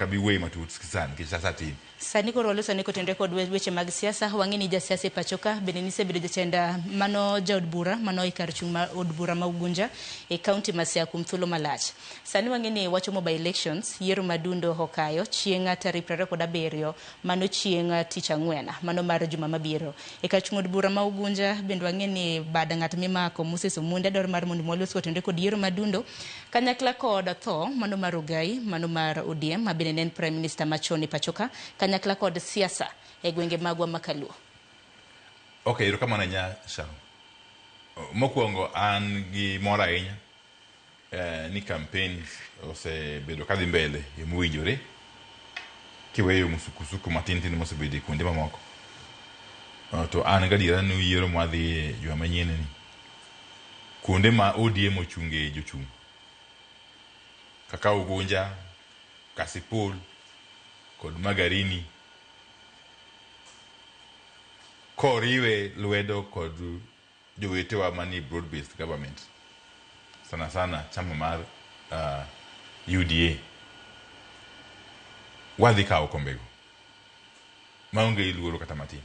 Abi wuoye matut sani nikech sasa tin. Sani koro waloso ni kotenore kod weche mag siasa, wang'e ni jasiasa e pacho ka bende nisebedo jatend mano jaod bura mano e kar chung' ma od bura ma Ugunja e kaunti ma Siaya kuom thuolo malach. Sani wang'e ni wachomo by elections, yiero madundo okayo chieng' tarik 27 mano chieng' tich ang'wen mano mar juma mabiro. E kar chung' od bura ma Ugunja bende wang'e ni bad ng'at mimako Moses Omunde dwaro mar mondo walos kotenore kod yiero madundo kanyakla kod tho mano mar Ogai mano mar ODM ma bende ne en Prime Minister machon e pacho ka kanyakla kod siasa e gwenge magwa ma Kaluo. Ok, erokamano ahinya Sharon. Mokwongo an gi mor ahinya ni campaigns osebedo kadhi mbele e yo mowinjore kiweyo musukusuku matin tin mosebedo e kuonde mamoko. To an gadiera ni yiero mwadhiye juma manyien ni kuonde ma ODM ochunge jochung' kaka Ugunja, Kasipul kod Magarini koriwe lwedo kod jowetewa manie broad based government sana sana chama mar UDA wadhi kawo kombego maonge luoro kata matin.